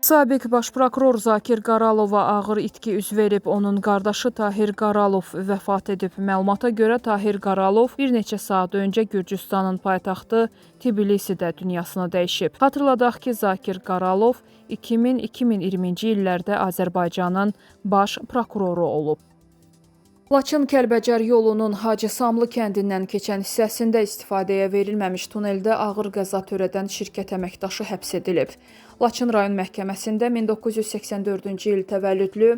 Sabiq baş prokuror Zakir Qaralova ağır itki üz verib. Onun qardaşı Tahir Qaralov vəfat edib. Məlumata görə Tahir Qaralov bir neçə saat öncə Gürcüstanın paytaxtı Tbilisidə dünyasını dəyişib. Xatırladaq ki, Zakir Qaralov 2000-2020-ci illərdə Azərbaycanın baş prokuroru olub. Laçın Kəlbəcər yolunun Hacı Samlı kəndindən keçən hissəsində istifadəyə verilməmiş tuneldə ağır qəza törədən şirkət əməkdaşı həbs edilib. Laçın rayon məhkəməsində 1984-cü il təvəllüdlü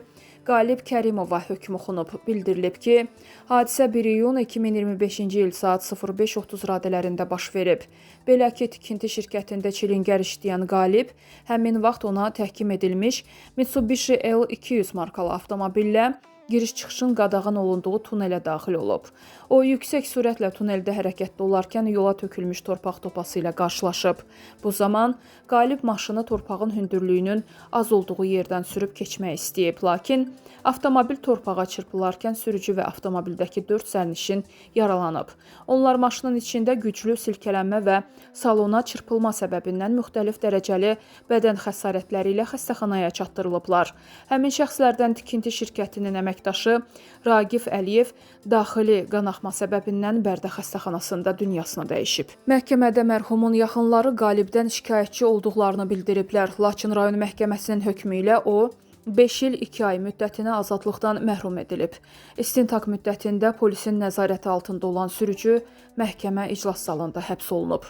Qalib Kərimova hökm oxunub. Bildirilib ki, hadisə 1 iyun 2025-ci il saat 05:30 radələrində baş verib. Belə ki, tikinti şirkətində çilingər işləyən Qalib həmin vaxt ona təhkim edilmiş Mitsubishi L200 markalı avtomobillə giriş-çıxışın qadağan olunduğu tunelə daxil olub. O, yüksək sürətlə tuneldə hərəkətdə olarkən yola tökülmüş torpaq topası ilə qarşılaşıb. Bu zaman Qalib maşını torpağın hündürlüyünün az olduğu yerdən sürüb keçmək istəyib, lakin avtomobil torpağa çırpılarkən sürücü və avtomobildəki 4 sərnişin yaralanıb. Onlar maşının içində güclü silkələnmə və salona çırpılma səbəbindən müxtəlif dərəcəli bədən xəsarətləri ilə xəstəxanaya çatdırılıblar. Həmin şəxslərdən tikinti şirkətinin əməkdaşı Ragif Əliyev daxili qanaxma səbəbindən Bərdə xəstəxanasında dünyasını dəyişib. Məhkəmədə mərhumun yaxınları Qalibdən şikayətçi olduqlarını bildiriblər. Laçın rayon məhkəməsinin hökmü ilə o 5 il 2 ay müddətinə azadlıqdan məhrum edilib. İstintaq müddətində polisin nəzarəti altında olan sürücü məhkəmə iclas zalında həbs olunub.